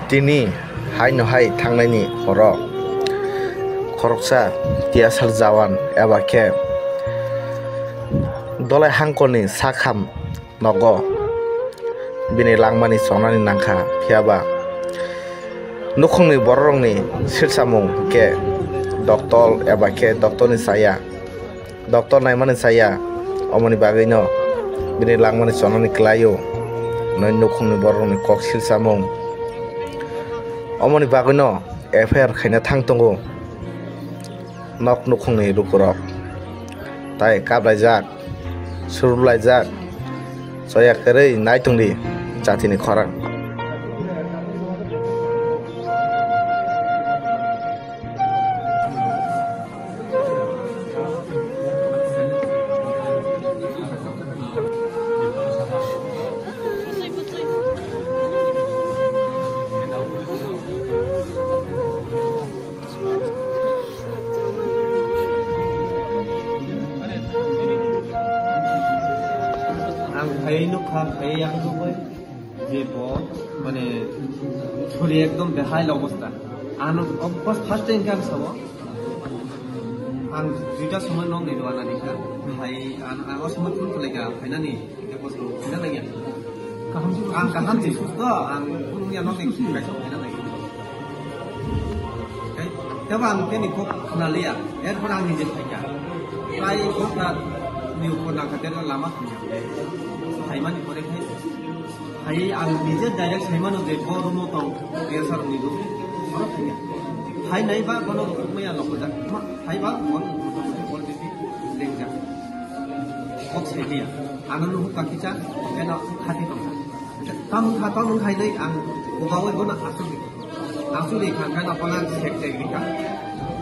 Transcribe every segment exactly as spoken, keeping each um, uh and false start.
Tini haino hai thangnaini horo khoroksa T S R jawan eba khe Dolai hangkorni sakham nogo bini langmani chonani nangkha, phiyaba nukhungni bororokni silsamung khe doctor eba khe doctorni chaya. Doctor naimani chaya, omoni bagwino bini langmani chonani kwlaio, noi nukhungni borokni kok silsamung. Omoni bagwino F I R khaina thang tongo nok nukhungni lukurok. Tai kaplaijak, surublaijak, choya kwrwi nai tongdi jatini khorang. Ang phai nukha, phai yang nukha. Je bo, mane, chhuri ekdom behai obostha. Ano, of course, first time khe ang sao. Ang duita somoi nok ni dua nani kha. Hai, ang, ang o somoi phone khlai kha, phainani, eko somoi phaina nangya. Kaham se. Ang kaham se susto, ang phone ya nok ni kaisa phaina nangya. Tei, tebo ang tei ni kok khna liya, erpor ang nije phaikha. Tai kok na ni upor nangkha, tei lama khna. Phaimani pore khai, hai ang nije direct saimano je bo room o tong, cancer ni room. Oro phaiya. Hai nai ba bono maya loko jak. Ma, hai ba bon motamoti already lengjak. Kok sai dia. Ano nuhu kakisa, eno khati tongsa. Tamung kha, tamung khai nai ang ubawi bono asuk di. Asuk di kha, kha na pala sek sek di kha.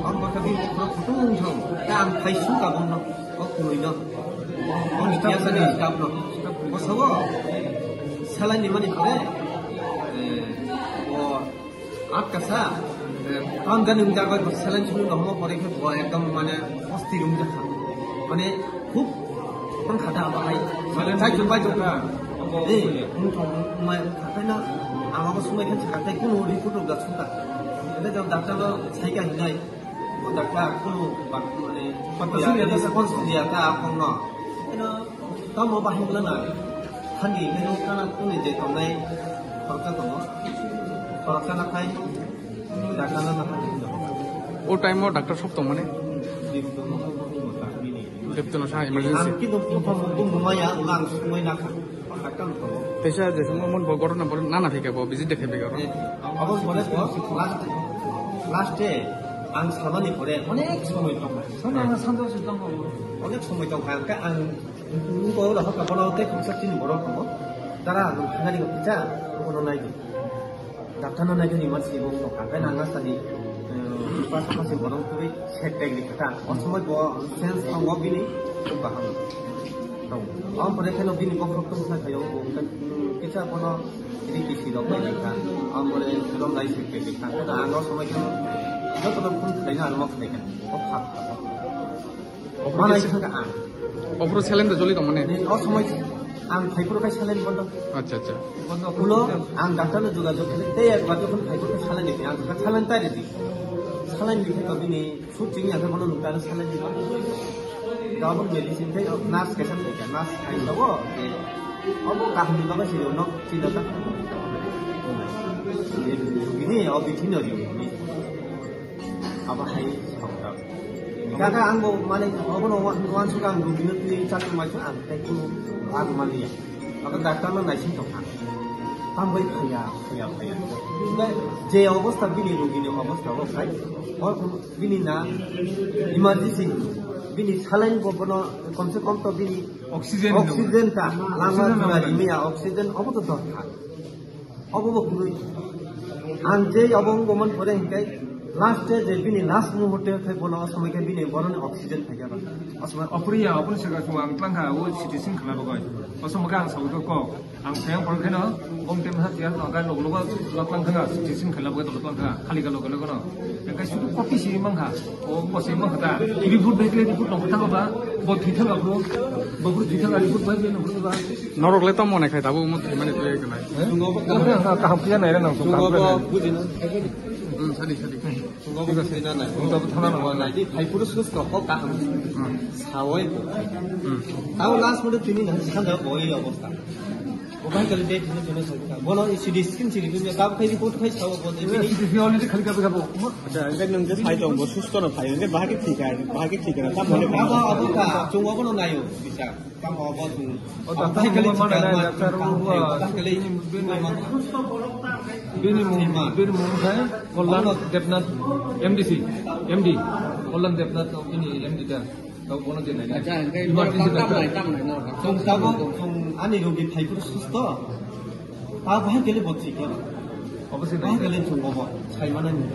Ang bakha di pura photo ung thang. Ta ang khai su ka bono. O kunui no. O ni tiya sa ni stap no. O sawo. Salai ni mani pore. Eh, o Atkasa, eh, tam jani wng jago, bo saline simi no hamo pore khe bo ekdom mane ostir wng jakha. Mane khub tong khada abo hai. Saline chai chung bai chung kha. Eh, wng thong, wng mai wng kha. Kaina ang abo sumai khe sakha tei kuno report rok da sung kha. Ede jang doctor no sai kha hinai. O doctor kuno bak mane Patha suri ya, response ya ta akong no. Eno Tamo bahai wngla na, hani menu kana kuni je tongnai khoroksa tongo, khoroksa na khai, dakana na khai. O time o doctor sop tong mane? Dipto no sa emergency. Ang kidong pungkham bung bung maya ulang sumai na kha. Doctor no tongo. Teisa je sumai mon bo gorona bo nana thike bo visit de khebe goro. Abo pore ko last, last day ang samani pore onek somoi tong. Samani samani tong. Onek somoi tong kha ang Nung ko ula hokha bono tei khoroksa chini borok tongo. Dara nung thangani kisa bono nai di. Dakta no nai di ni masi bo wngkha. Khe nang asani, eh, pas pas borok twi set bag ni kha. O somoi bo sense tongo bini, baham. Tong. Am pore kheno bini bokhorok tong kha khayo bo kisa bono ri kisi rok nai kha. Am pore rom nai set bag ni kha. Khe ang o somoi kheno joto no phone khlai na ang ma khlai kha. O kha. Ophuru Manai kisa thangkha ang. Ophuru silent joli tong mane? O somoi ang phaiphuru khai silent bondo. Acha, acha. Ulo ang doctor no jogajog khlai, tei ekbar jokhon phaiphuru khai silent ni, ang kha silent tai redi. Silent ni khe bini shoot chini ang bono nukha silent ni. Double medicine khai nurse kaisa nukha, nurse khai sabo, obo kaham ni bagwi se nok chinta ta. Bini obo bithino rio. Abo hai sokta. Kaka ang bo mane obo no wan, wan suka ang rugino twi chakri mai ang tei kunu bar maliya. Abo doctor no naising tongkha. Tambai phaya, phaya, phaya. Je obostha bini rugini obostha o khai. Hor bini na emergency. Bini saline bo bono komse kom to bini oxygen, oxygen ta lama jora rimia oxygen obo to dorkar. Obo bo kwrwi. Ang je obo wngmani pore hinkhe last day je bini last muhurte khai bono o somoi khe bini boroni oxygen phaikha ba. O somoi opriya, opor saka kho ang tlangkha o C T scan khna bagwi. O somoi khe ang sawi kho kok. Ang sayang porok kheno, bom tem ha tiya, ang kai log log lak lang thanga, sing sing khala boy log lang thanga, khali ka log log no. Ang kai sudu copy si mang kha, o ko si mang kha ta. Report bai kle report nong kha ba, bo thi thanga bro, bo bro thi thanga report bai kle nong kha ba. Norok le tamo nai khai tabu mo thai mani tu ek nai. Kaham kiya nai ra nang. Chungo bo bujina. Hmm, sadi, sadi. Chungo bo bujina nai. Ang tabu thana nang. Nai di phai puru sus ko ho kaham. Hmm. Sawai bo. Hmm. Tao last mo tini nang sikhan da boi obostha. Bo bai kali date ni jono sai ka. Bono C T scan si report ka khai report khai sawa bo de. C T scan already khali ka ka bo. Acha, ang kai nang je phai tong bo sus ko na phai. Ang kai bahagi thik ai, bahagi thik na. Tam mo ne. Abo abo ka chungo bo no nayo bisa. Tamo bo chwng. O, tamo tamo tamo tamo tamo tamo tamo tamo tamo tamo. Bini mung, bini mung khai Kollan Debnath, M D C, M D, Kollan Debnath, o bini M D ta. Tamo bono je nai. Acha, ang kai emergency tamo doctor. Nai, tamo nai, no. Chwng tamo, chwng ani rogi phaipuru susto. Ta bahai kele bo thik ya. Obviously. Bahai kele chwng bo sai mana ni.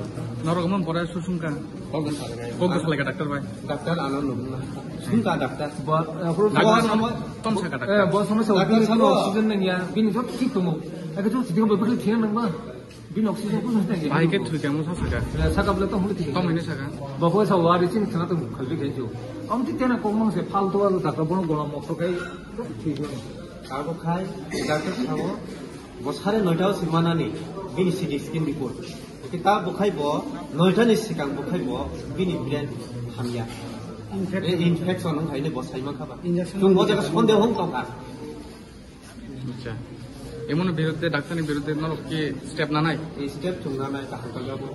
Norok mon pore susung ka. Kok salai ka doctor bai. Doctor ano nungna. Sungka doctor. Bo, eh, Doctor bo, sama, tom saka doctor. Eh, bo sama sa, doctor bini sama oxygen nang ya, bini joto thik tongo. Eke joto thik tongo, bini thik nang ba. Bini oxygen ko nang ya. Bai ke thui kamo sa saka. Eh, saka bla to huli thik. Tom ini saka. Bo ko sa wari chin khana to khali ke jo. Am ti tena kong mang se phal to wal doctor bono gola mokso kai thik. Abo khai doctor sao. Bo sare noita o se manani bini C T scan report. Oke, ta bukhai bo noita ni sikang bukhai bo bini brain hamya. Infection. Be infection wng haini bo sai mankha ba. Injection. Chwng bo jaga sondeho wng tongkha. Acha. Emoni biruddhe, doctor ni biruddhe norok ki step nanai? Ei step chwng nanai kaham ka jabo.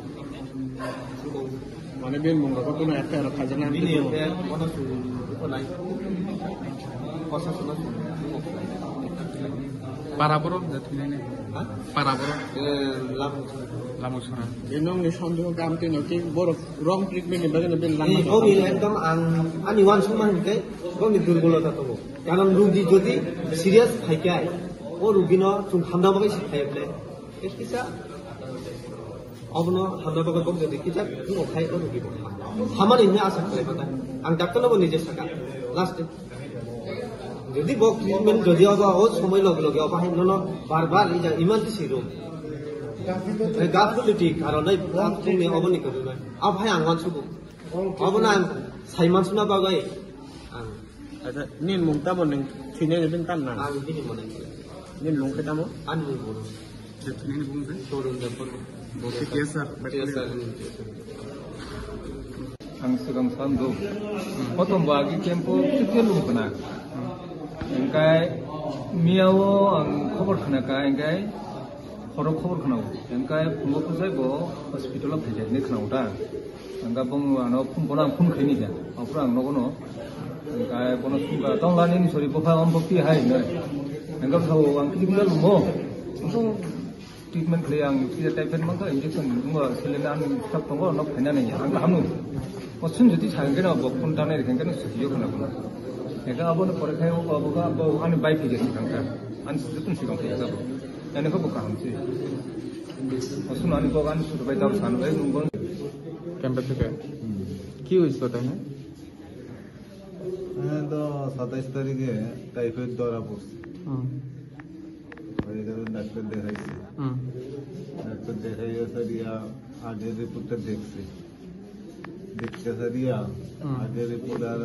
Mane bini mung rok kono F I R khaijak nai. Bini F I R kono chwng ko nai. Kosa kono chwng. Para borok da thwinai nai. Ha? Para borok. Eh, Lamuk. Lamuk sora. Bini nokni sondeho gam twi no ki borok wrong treatment ni bagwi no bini lama. Eh, obi ekdom ang ani uansukma hinkhe boni durbolota tongo. Karon rugi jodi serious phaikai, o rugino chwng hamna bagwi se phaiya bwle. Kisa abono hamna bagwi kok jodi kisa thwngwi khai o rugi bo hamani hwnwi asa khlai mano. Ang doctor no bo nije saka. Last day. Jodi bo treatment jodi obo o somoi loge loge obo hai nono bar bar ija emergency room. Gaphiliti karonai phone ni obo ni kwrwinai. Abo hai ang uansugo. Obo na ang saiman suna bagwi ang Acha, nini mung tamo nwng thwinani bini tam nang? Ang bini mung nang. Nini mung khe tamo? Ani mung bono. Je thwinani bung se? Torun Debbarma. Bo khe T S R, T S R, hmm, T S R. Ang swkang san do. Hmm. Kotom bo agi kempo khe lung khna. Hmm. Engkai miyao ang khobor khna ka, engkai Horo khobor khwnao, hwnkhe phungo kwchai bo hospital o phaikha hinwi khwnao da. Hwnkhe bong ano phone, bono ang phone khaini da. Aphuru ang nogono, hwnkhe bono sungkha, "Tongla nini sori bwkha, omo pi hai," hinwi. Hwnkhe sao ang kisa kisa lumo. Treatment khlai ang kisa typhoid mankha, injection nungma saline ani stop tongo, nok phainani ang hamno. O sung jodi sa hwnkhe no bo phone tanai rwkhe hwnkhe no sujiyo khna khna. Hwnkhe abono pore khai o, abo, abo ani bai phai jani thangkha. Ani joto sikang phai jabo. Ani khe bo kaham se. Osomani bok ani sudu bai tabo sanu bai nung bon. Kempe theke? Hmm. Ki hoichilo taine? Eh, to satais tarikhe typhoid dhora porse. Hmm. Oi karon doctor dekhaisi. Hmm. Doctor dekhaiya saria age report ta dekhsi. Dekhte saria Hmm. age report ar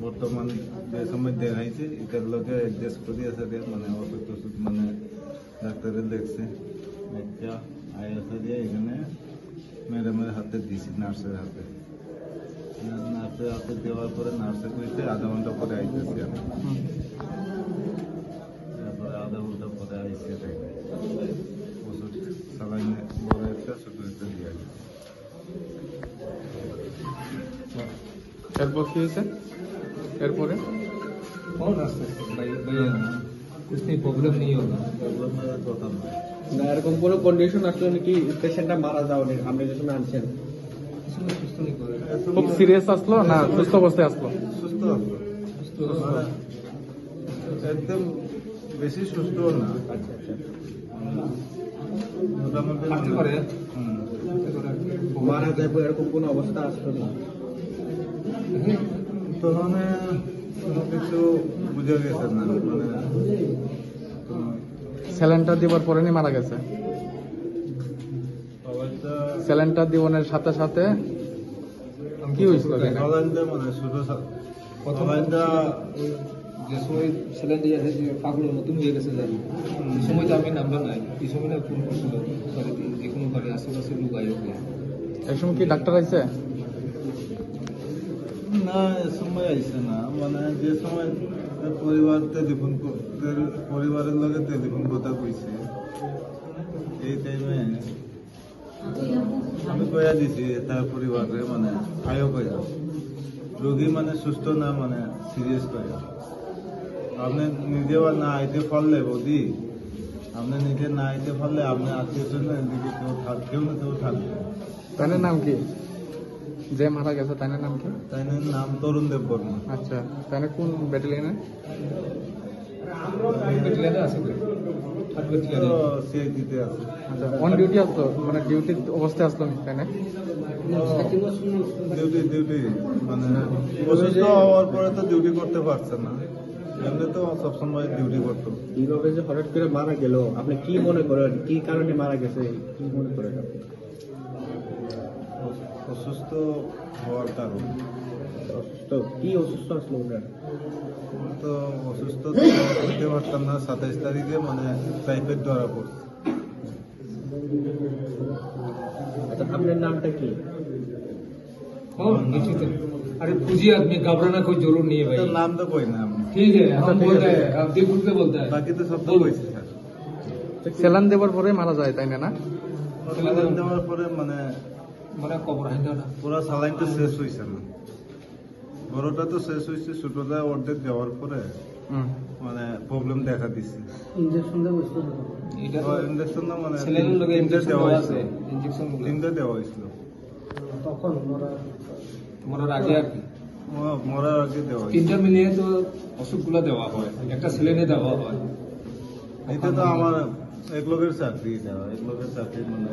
bortoman je somoy dekhaisi, itar loge adjust koriya saria mane oshud toshud mane Doctor-এ দেখছে, একটা আয়া সারিয়া এখানে ম্যাডামের হাতে দিছি, নার্সের হাতে। না-, নার্সের হাতে দেওয়ার পরে নার্সে কইছে, "আধা ঘন্টা পরে আইতেছি আমি।" হুম। তারপরে আধা ঘন্টা পরে আইছে তাই। ওষুধ, স্যালাইন বড় একটা, ছোট একটা দিয়ে গেছে। এরপর কি হয়েছে? এরপরে? कौन रास्ता है भाई? भैया, कुछ नहीं, प्रॉब्लम नहीं होगा। না, এরকম কোনো কন্ডিশন আসলে নাকি পেশেন্টটা মারা যাওয়ার, আপনি যে সময় আনছেন? খুব সিরিয়াস আসলো না সুস্থ অবস্থায় আসলো? সুস্থ আসলো। সুস্থ অবস্থা। একদম বেশি সুস্থ না। আচ্ছা, আচ্ছা। মোটামুটি হাঁটতে পারে? হুম। মারা যাবে এরকম কোনো অবস্থা আসলো না? তখন কোনো কিছু বুঝা গেছে না, মানে, কোনো স্যালাইনটা দেওয়ার পরে নি মারা গেছে। স্যালাইনটা দেওয়ানোর সাথে সাথে কি হয়েছিল তাই না? স্যালাইনটা মানে শুধু সা-, প্রথম স্যালাইনটা যে সময় স্যালাইন দিয়ে আসে যে পাগলের মতন হয়ে গেছে জানি। এই সময় তো আমি নামলাম নাই, এই সময় না ফোন করছিল বাড়িতে, যে কোনো বাড়ি আশেপাশে লোক আইও। এই সময় কি ডাক্তার আইছে? না, এ সময় আইছে না, মানে যে সময় পরিবার টেলিফোন কর-, পরিবারের লগে টেলিফোন কথা কইছে, এই টাইমে আমি কইয়া দিছি তার পরিবারে, মানে, আয়ো কইয়া। রোগী, মানে, সুস্থ না, মানে, সিরিয়াস কইয়া। আপনি নিজে না আইতে পারলে, বৌদি, আপনি নিজে না আইতে পারলে, আপনি আত্মীয় স্বজন এদিকে কেউ থাক-, কেউ না কেউ থাকবে। তাইনের নাম কি? যে মারা গেছে, তাইনের নাম কি? তাইনের নাম তরুণ দেব বর্মা। আচ্ছা, তাইনে কোন ব্যাটালিয়নে? ব্যাটালিয়নে আছে তো। থার্ড ব্যাটালিয়নে। তো সিআইডিতে আছে। আচ্ছা, অন ডিউটি আসতো, মানে ডিউটির অবস্থায় আসতো নি তাইনে? ডিউটি, ডিউটি, মানে অসুস্থ হওয়ার পরে তো ডিউটি করতে পারছে না, এমনি তো সবসময় ডিউটি করতো। এইভাবে যে হঠাৎ করে মারা গেল, আপনি কি মনে করেন, কি কারণে মারা গেছে, কি মনে করেন আপনি? অসুস্থ হওয়ার কারণে। অসুস্থ? কি অসুস্থ আসলো ওনার? তো অসুস্থ তো হতে পারতাম না, সাতাইশ তারিখে মানে টাইফয়েড ধরা পড়ছে। আচ্ছা, আপনার নামটা কি? हाँ, निश्चित है। अरे, फौजी आदमी, घबराना कोई जरूर नहीं है भाई। तो नाम तो कोई ना। ठीक है, हम बोल रहे हैं, आप दिल खुल के बोलता है। बाकी तो सब तो बोल। कोई से, सर। স্যালাইন দেওয়ার পরে মারা যায়, তাই না, না? স্যালাইন দেওয়ার পরে মানে মানে কবর হাইন্দা না। পুরা স্যালাইন তো শেষ হইছে না। বড়টা তো শেষ হইছে, ছোটটা অর্ধেক দেওয়ার পরে হুম। মানে প্রবলেম দেখা দিছে। ইনজেকশন দেওয়া হইছিল তো? এটা তো ও, ইনজেকশন না মানে স্যালাইনের লগে তিনটা ইনজেকশন দেওয়া দেওয়া হইছিল। আছে, ইনজেকশন গুলো। তিনটা দেওয়া হইছিল। তখন মরার মরার আগে আর কি। ও, মরার আগে দেওয়া হইছিল। তিনটা মিলিয়ে তো ওষুধগুলো দেওয়া হয়, একটা স্যালাইনে দেওয়া হয়। এটা তো আমার এক লোকের চাকরি, এটা এক লোকের চাকরি মানে